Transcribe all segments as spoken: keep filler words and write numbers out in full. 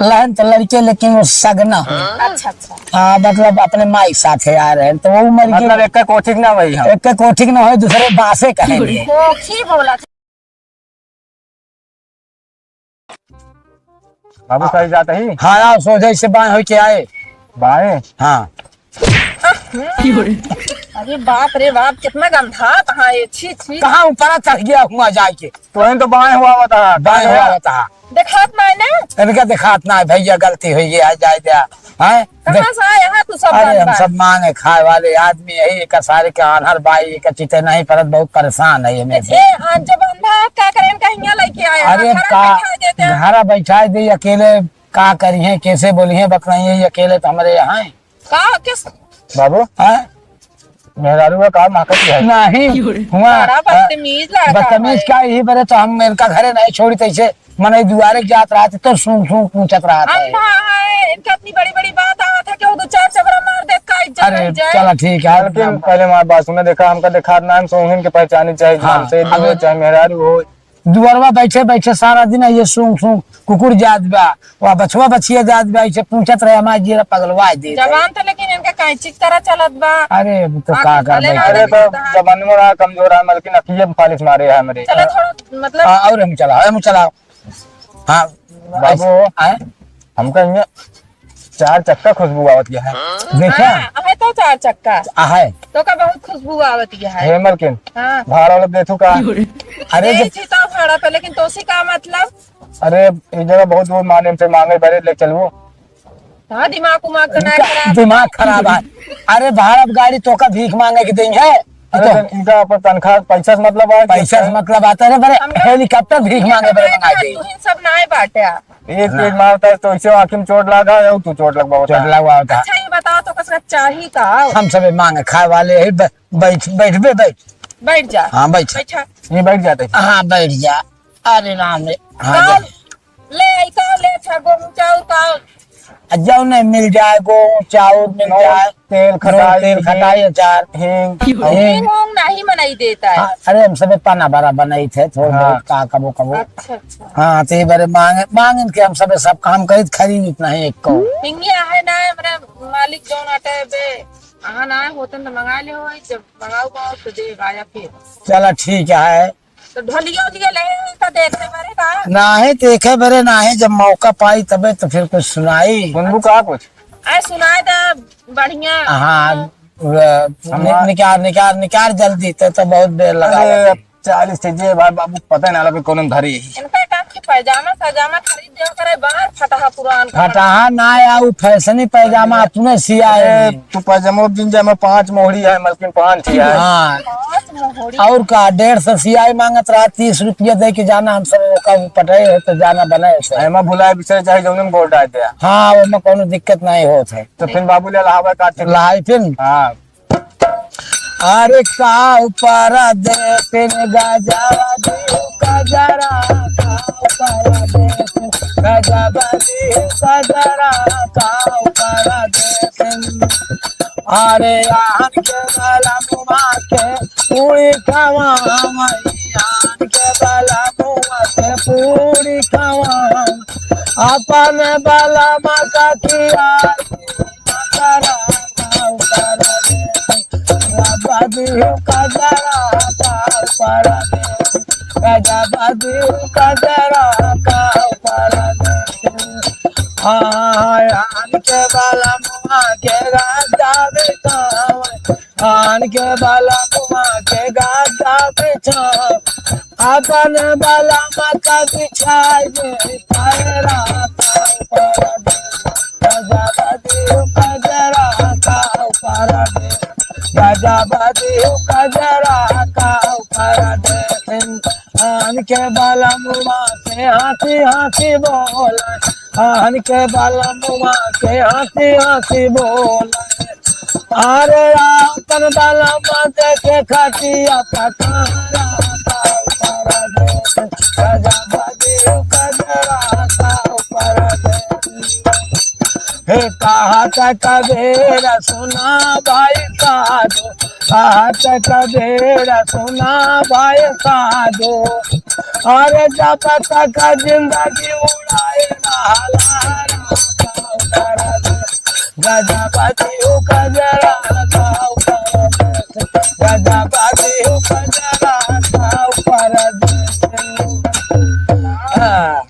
लहन तो लड़के, लेकिन वो सगना है। अच्छा, अच्छा। हाँ, मतलब अपने माई के साथ है, आ रहे हैं, तो वो मर गई। मतलब एक कोठी के ना वही हम। एक कोठी के ना होए, दूसरे बासे कहेंगे। कोठी बोला। बाबू सही जात ही। हाँ, आओ, सोझे से बाएं होके आए। बाएं? हाँ। अरे बाप रे बाप, कितना गंधा था ये, छी, छी। कहाँ ऊपर चढ़ गया हुआ जाके? तो इन तो बाएं हुआ बता, बाएं बाएं हुआ हुआ। बता। देखात ना है ना? इनका देखात ना है भैया, गलती हुई है, आ जाए द्या। हैं? कहाँ देख, से आए हैं तू सब अरे बात हम बात? सब मांगे खाए वाले आदमी यही, एक सारे के आन्हर बाई, एक चिते नहीं परत, बहुत परेशान है ये मेरे से। ए, आज जब अंधा है, क्या करें, इनका हियाँ लेके आए हैं, अरे घर का, बैठा देते हैं। घर बैठा दे, अकेले का करी है, कैसे बोली है, बतलाई है, ये अकेले तो हमारे यहाँ है। का, किस? बाबू? हैं? मेहरारू का काम आकत है। नहीं, हुआ, बड़ा बदतमीज लड़का बदतमीज है। का, यही बरे तो हम इनका घरे नहीं छोड़ी, तैसे मने दुआरे जात रहते तो सूंघ सूंघ पूछत रहत है। अंधा है, इनका इतनी बड़ी बड़ी बात आवत है कि वो दो चार चबरा मार दे, का इज्जत अरे, रह जाए। चला ठीक है। लेकिन पहले हमारी बात सुने, देखा, हमका देखा ना, हम सोहिन के पहचानी चाहिए, हाँ, हमसे दूर अबे चाहे मेहरारू हो। दुआरवा बैठे बैठे सारा दिन ये सूंघ सूंघ कुकुर जात बा, वह बछवा बछिया जात बा, इसे पूछत रहे, हमार जीरा पगलवा दे। जबान तो लेकिन इनका कैंची की तरह चलत बा। अरे, तो आँख का कर भले भाई? ना अरे, तो देखता है। जबान में रहा कमजोर है, मलकिन अखिए में पालिश मारे है हमरे। चलो थोड़ा, मतलब हाँ, और हम चलाओ, हम चलाओ। हाँ, बाबू, आए? हमका इन्हें चार चक्का खुशबू आवत है। देखा? हाँ, आहे तो चार चक्का। आहे। तो का बहुत खुशबू आवत है। हे मलकिन, हाँ। भाड़ा वाला देथू का? अरे दे जब छी तो भाड़ा पे, लेकिन तोसी का मतलब? अरे, एक जगह बहुत दूर माने से मांगे बरे ले चलबो। हाँ, दिमाग उमाग तो नहीं इनका खराब। दिमाग खराब है। अरे, भाड़ा गाड़ी तो का भीख मांगे के देंगे? अरे, तो इनका अपन तनख्वाह पैसा से मतलब है कि पैसा से मतलब आता है। अरे, बरे हम लोग हेलीकॉप्टर भीख मांगे बरे मंगा दे। तू इन सब ना बाटे। एक ना। एक मारता है तो इसे आँखी में चोट लगा है, तू चोट लगवा होता चोट है। लगवा होता है। अच्छा, ये बताओ तो कसरत चाही का? हम सबे मांगे खाए वाले ही, ब-, बैठ, बैठ बे, बैठ। बैठ जा। हाँ, बैठ। बैठा। ये बैठ जाते हैं। हाँ, बैठ जा। अरे राम रे। हाँ, काल जा। ले आई, काल ले, अच्छा, गेहूं, चाउर, काल। आ, जौने मिल जाए, गेहूं, चाउर मिल नून, जाए। तेल, नून, खटाई, तेल, खटाई, अचार। हींग। हींग। हींग, हींग नहीं बनाई देता है। हाँ, अरे, हम सबे पाना बड़ा बनाई थे, थोड़ा हाँ। बहुत का कबो, कबो। अच्छा, अच्छा। हाँ, तो ये बरे मांग, मांगन के हम सबे सब काम करी, खरीद इतना ही एक को। हिंगिया है ना, हमरा मालिक जौन आटे बे, अहाँ ना होतन तो मंगा ले हो, जब मंगाऊ पाओ तो दे, आया फिर। चला, ठीक है। तो ढोलिया उलिया ले का देखे बरे का? नाहीं देखे बरे नाहीं, जब मौका पाई तबे तो फिर कुछ सुनाई। सुनबू का कुछ? आए सुनाए दा बढ़िया। हाँ, नि-, निकार, निकार, निकार जल्दी, ते तो बहुत देर लगा अरे, रहती। अब चालीस चीजें भाई बाबू पता ना लगे कौन धरी। इनका काम की पैजामा सजामा खरीद देवा करे बाहर फटाहा पुरान का। फटाहा ना आया, वो फैशनी पैजामा अपने सिया है। अरे, तू पैजामा जिन जाए में पाँच मोहरी है, मलकिन पाँच ही है। हाँ। पाँच मोहरी। और का, डेढ़ सौ सियाई मांगत रहा, तीस रुपया दे के जाना, हम सब ओका पटे है तो जाना बने से। एमा भुलाए बिसरे चाहे जौन में गोड़ डाल दे। हाँ, ओमा कोनो दिक्कत नहीं होत है। तो फिर बाबू ले लहावे का ठीक। लहाई फिर? हाँ। अरे काऊ परदेसिन गजब दिहु कजरा, काऊ परदेसिन गजब दिहु कजरा, काऊ परदेसिन। अरे आन के बलमुआ के पूरी खवावई, आन के बलमुआ के पूरी खवावई, अपन बलमा का खियाई। कजरा काऊ परदेसिन, गजब दिहु कजरा काऊ परदेसिन, गजब दिहु कजरा काऊ परदेसिन। हाँ, आन के बलमुआ के गजब दिहु आन के बलमुआ के गद्दा बिछाओ, अपन बलमा का बिछाई दे, पैरा का ऊपर दे, गजब दिहु कजरा का ऊपर दे, गजब दिहु कजरा का ऊपर दे। आन के बलमुआ से हंसी हंसी बोले, आन के बलमुआ से हंसी हंसी बोले। अरे आपन बलमा देखे खटिया पकारा, गजब दिहु कजरा का ऊपर दे। हे कहा त कबीर सुना भाई साधु, कहा त कबीर सुना भाई साधु। अरे जब तक जिंदगी उड़ाए रहला, गजरा गाँव परदेस, गजरा गाँव परदेस। हाँ।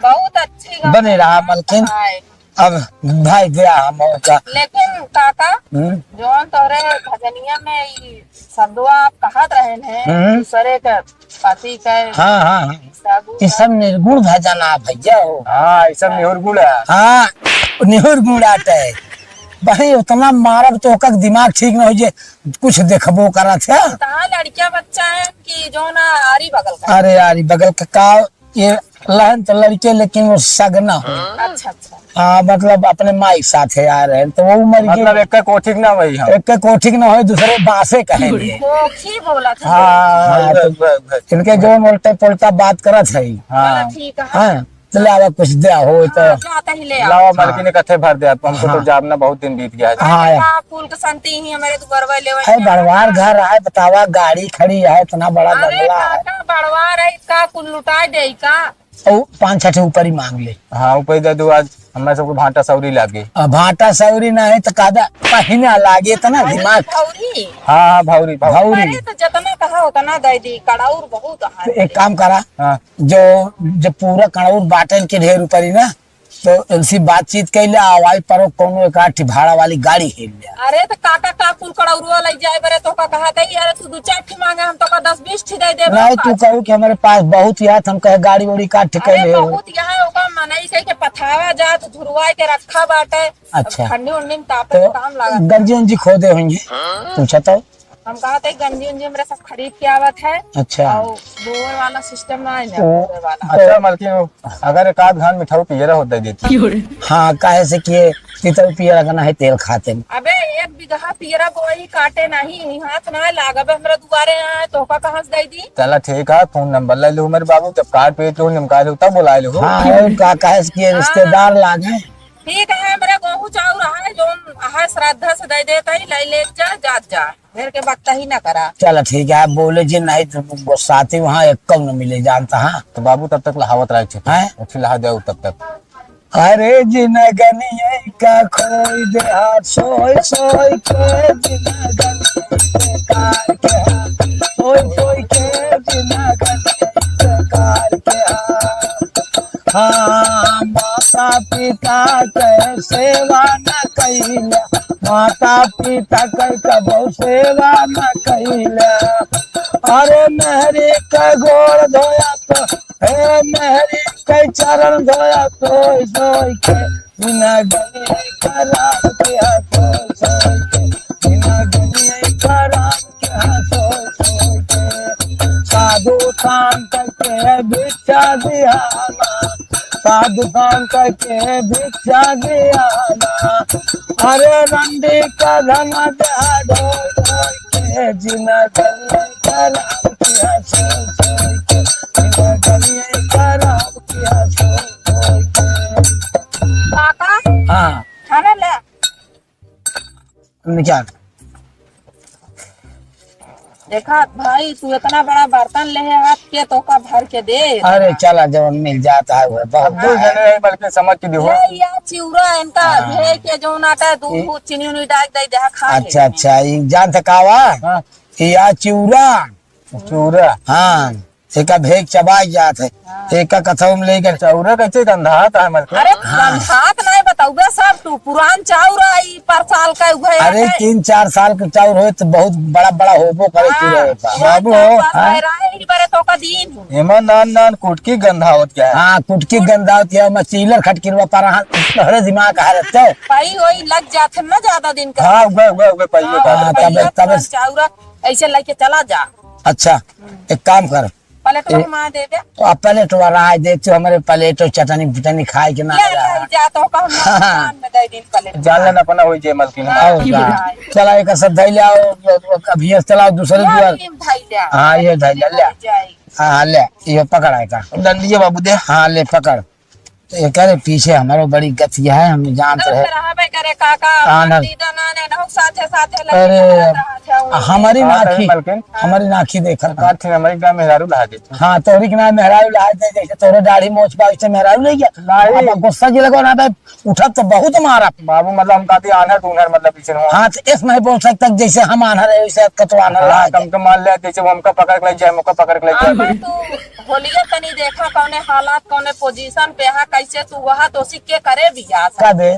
बहुत अच्छी गाना बने रहा मलकिन। है। अब भाई गया हम का। लेकिन काका, हम्म। जौन तोरे भजनिया में ई शब्दवा आप कहत रहे हैं, हम्म। दूसरे के पति के हाँ, हाँ, हाँ। साबु ई सब निर्गुण भजन आ भैया हो। हाँ, ई सब निहुर गुण है। हाँ, निहुर गुण आटे। भाई उतना मारब तो ओकर दिमाग ठीक न हो जे कुछ देखबो करत है। कहाँ लड़किया बच्चा है कि जौन आरी बगल का? अरे आरी बगल का, का ये लहन तो लड़के, लेकिन वो सगना हो। अच्छा, अच्छा। हाँ, मतलब अपने माई के साथ है आ रहे हैं, तो वो उम्र के मतलब एक कोठी के ना वही हम। एक कोठी के ना हो, दूसरे बासे कहेंगे। कोठी बोला था। हाँ, हाँ, बस, तो बस, बस। इनके जो उल्टे पुल्टा बात करत है। हाँ। चलो, ठीक है। हाँ, तो ले आवा कुछ दे हो तो। हाँ, जाता ही ले आओ। लावा हाँ। मालकिन इकट्ठे भर दे आप, हमको तो हाँ। जाब ना बहुत दिन बीत गया है। हाँ, अरे, यार। का कुल के संती ही हमारे दुआरवा लेवे अरे, के बड़वार आया। घर है, बतावा, गाड़ी खड़ी है, इतना बड़ा अरे, बंगला है। काका, बड़वार है, का कुल लुटाए दे का? ओ, पाँच छठे ऊपर ही मांग ले। हाँ, ऊपर ही दे दो, आज हमारे सबको भांटा सौरी लागे। आ, भांटा सौरी नहीं तो कादा पहिना लागे, इतना अरे, दिमाग। भौरी। हाँ, हाँ, भौरी, भौरी। भौरी। अरे, तो जितना कहा उतना दे दी, कड़ाउर बहुत है। तो एक काम करा, हाँ। जो, जो पूरा कड़ाउर बाटन के ढेर ऊपर ही ना, तो इनसे बातचीत कैले, आवाज पर कोनो एक आठ भाड़ा वाली गाड़ी हेल ले। अरे, तो काका का कुल कड़ौरुआ लग जाए बरे, तो का कहा था, "अरे, तू दू चार ठी मांगे, हम तो का दस बीस ठी दे देबे।" नहीं, तू कहू कि हमारे पास बहुत ही है, हम कहे गाड़ी वाड़ी का ठिकाने अरे, है। बहुत यहाँ ओका मनई कह के पथावा जात, धुरवाए के रखा बाटे। अच्छा। ठंडी उंडी में तापे तो काम लागत। गंजी उंजी खोदे होंगे, पूछा तो। हम कहा थे गंजी उंजी हमरे सब खरीद के आवत है। अच्छा। और बोए वाला सिस्टम ना है ना, ओ, बोए वाला। अच्छा, मलकिन, अगर एक आध घान मिठाऊ पियरा होता देती। हाँ, काहे से कि ये पितऊ पियरा का ना है तेल खाते में। अबे, एक बीघा पियरा बोई काटे नहीं, हाथ ना लागबे हमरा दुआरे आए, तो का कहाँ से दे दी? चला ठीक है, फोन नंबर ले लो मेरे बाबू, जब काट पीट लो, निमका लो, तब बुला लो। हाँ, और का, काहे से कि ये हाँ। रिश्तेदार लागे। ठीक है, मेरे गोहूँ चाउर है, जोन है श्रद्धा से दे देता ही, ले ले जा, जात जा। ढेर के बकता ही ना करा। चला ठीक है, आप बोले जी नहीं तो गुस्साती वहाँ एक कम न मिले जानता हाँ। तो बाबू तब तक लहावत रहे थे। हैं? अच्छी लहा दे तब तक। अरे जिनगनिया का खोई दे हाथ सोई सोई के जिनगनिया का के हाथ सोई सोई के जिनगनिया का के हाथ। हाँ, माता पिता के सेवा न कइला, माता पिता के कबो सेवा न कइला। अरे मेहरी के गोड़ धोया तो, हे मेहरी के चरण धोया तो, सोई के बिना गली खराब किया तो, सोई के बिना गली खराब साधु संत के भिक्षा दियाना, साधु संत के भिक्षा दियाना। अरे रंडी का धन दे ढोई ढोई के जिनगनी खराब किया सोई सोई के, जिनगनी खराब किया सोई सोई के। पापा, हाँ। खाना ले। निकाल। देखा भाई, तू इतना बड़ा बर्तन ले है हाथ के, तोका भर के दे। अरे चला, जवन मिल जाता है वो बहुत अब दू है। जने रही, बल्कि समझ के दिहो। ले या चिउरा इनका हाँ। भेज के जौन आटा है, दूध, ई- दूध, चीनी उनी डाल दे दे, खा ले। अच्छा, अच्छा, ई जान थकावा? हाँ। ई या चिउरा। चिउरा। हाँ। एका भेग चबाई जात है, हाँ। एका कथऊ में लेके। चौरा कैसे गंधात है मलकिन? अरे हाँ। गंधात नहीं बताऊबे, सब तू पुरान चाउर आई पर साल का उघे अरे है। तीन चार साल के चाउर होए तो बहुत बड़ा बड़ा होबो करे हाँ, तू रहे बा। पुरान बाबू, चाउर बस हाँ। है रहा है, इही बरे तो का दीन हूँ। एमा नान नान कुटकी गंधावत क्या है? हाँ, कुटकी गंधावत क्या है, मैं चीलर खटकिरवा पर हाँ, तोहरे दिमाग आ रहते। पाई वही लग जात है ना ज्यादा दिन का। हाँ, उघे, उघे, उघे, पाइए हाँ, का। तबे, तबे। चाउर ऐसे लेके चला जा। अच्छा, एक काम कर। प्लेटवा ए, घुमा दे दे। तो आप प्लेटवा रहा दे, तो हमारे प्लेटो चटनी फुटनी खाए के ना ले, रहा। ले जा, तो कहूँ ना हाँ। दुकान में दे दिन प्लेट। जान लेना अपना होई जे मलकिन। हाँ, और का? हाँ। चला, एक सब धई ले आओ, अभी ये चलाओ दूसरे ले, दुआर। ये धई ले। हाँ, ये धई ले, ले। जाई। हाँ, हाँ, ले, ये पकड़ा है का? डंडिया बाबू दे। हाँ, ले, पकड़। तो एकरे पीछे हमारो बड़ी गति है, हम जानत रहे। रहबे करे काका, हाँ, ना। दीदा ना ने नहु साथे साथे लगे अरे, रहता है। अच्छा, वो हमारी हाँ, नाखी, तभी मलकिन। हमारी नाखी देखा तो था। का थी, हमारी गाँव मेहरारू लहा दे। हाँ, तोहरी के नाम मेहरारू लहा दे, जैसे तोहरे दाढ़ी मोछ बा, वैसे मेहरारू ले गया। नहीं। अब गुस्सा जे लगो ना बे, उठब तो बहुत मारब। बाबू, मतलब, हम कहते आन्हर तो उन्हर, मतलब, पीछे हो। हाँ, तो ऐसे नहीं बोल सकता, जैसे हम आन्हर है, वैसे का तो आन्हर हाँ, लहा दे। कम तो मान ले, जैसे वो हमका पकड़ के ले जाए, हमका पकड़ के ले जाए। हाँ, पर तू होलिया तनी देखा, कौने हालात, कौने पोजीशन पे है, कैसे तू वहाँ तो उसी के करे बियाह। का दे?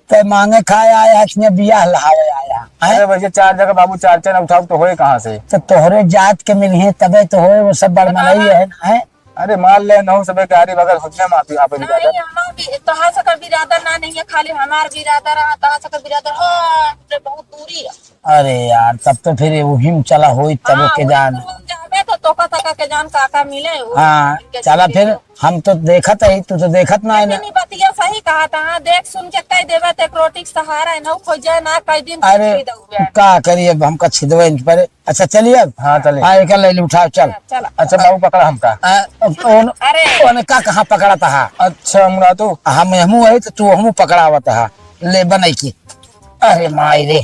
ते मांगे खाए आया है कि बियाह लहावे आया है? अरे भैया, चार जगह बाबू चार चार उठाओ तो होए कहाँ से? तो तोहरे जात के मिलिहे तबे तो होए, वो सब बड़मलई है ना, है? अरे मान ले, नौ सबे गाड़ी बगल होते माफी आप भी नहीं, ज्यादा। हमार भी, तोहार सकर बिरादर ना नहीं है, खाली हमार बिरादर रहा, तोहार सकर बिरादर, हाँ, हमरे बहुत दूरी है। अरे यार, तब तो फिर वही में चला होई, तब हाँ, के वही जान। तो हम जाबे तो तोका तका के जान काका मिले, वो हाँ, के चला सीधे फिर। हम तो देखत है, तू तो देखत ना है ना। लेकिन ई बतिया सही कहा था, हाँ, देख सुन के कह देवे, तो एक रोटी के सहारा है, नौ खोजे ना, कई दिन अरे, छिद हुए। का करी, अब हमका छिदवे इनके परे। अच्छा, चलिए अब। हाँ, चलिए। हाँ, एक ले ली, उठाओ, चल। चला। अच्छा, बाबू, पकड़ा हमका। आ, अब कौन, अरे। कौन का कहाँ पकड़ा था? अच्छा, हमरा तो। हम हमू है, तो तू हमू पकड़ावत हा। ले, बनाई की। अरे, माई रे।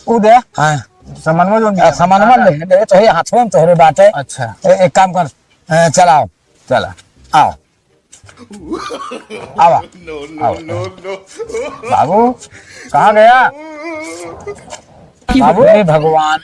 ऊ दे। हाँ। सामानवा जोन आ, दिया। सामानवा ले, ले, तो है, हाथवा में तोहरे बाटे। अच्छा। ए, एक काम कर, ए, चलाओ। चला। आओ। आवा। No, no, आओ। No, no। बाबू, कहाँ गया? बाबू, हे भगवान,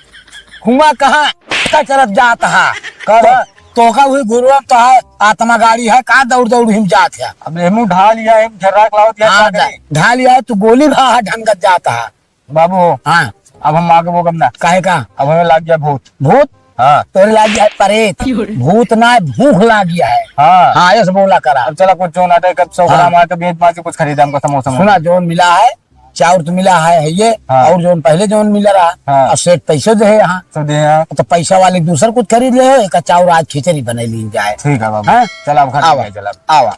हुआ कहाँ का चलत जात हा? का तो, बा? तोका हुई गुरुआ तो है, आत्मा गाड़ी है, का दौड़ दौड़ हिम जात है? अब एमू ढाल या, एम झर्रा के लावत या, हाँ, का करी? ढाल या, तू गोली भा ढंगत जात हा। बाबू हो। हाँ। अब हम आगे वो कम ना। काहे का? अब हमें लाग गया भूत। भूत? हाँ। तोरे लाग गया परेत। भूत ना, भूख लाग गया है। हाँ। हाँ, ऐसे बोला करा। अब चला कुछ जो नाटक, कब सौ हाँ। ग्राम है, कब एक पाँच कुछ खरीदा हमको समोसा। सुना, जोन मिला है, चाउर तो मिला है, है ये, हाँ। और जोन पहले जोन मिला रहा, हाँ। और सेठ पैसे दे है यहाँ। तो दे यहाँ। तो पैसा वाले दूसर कुछ खरीद ले हो, एक चाउर आज खिचड़ी बने ली जाए। ठीक है बाबू। हाँ? चला अब घर आवा। में चला। आवा।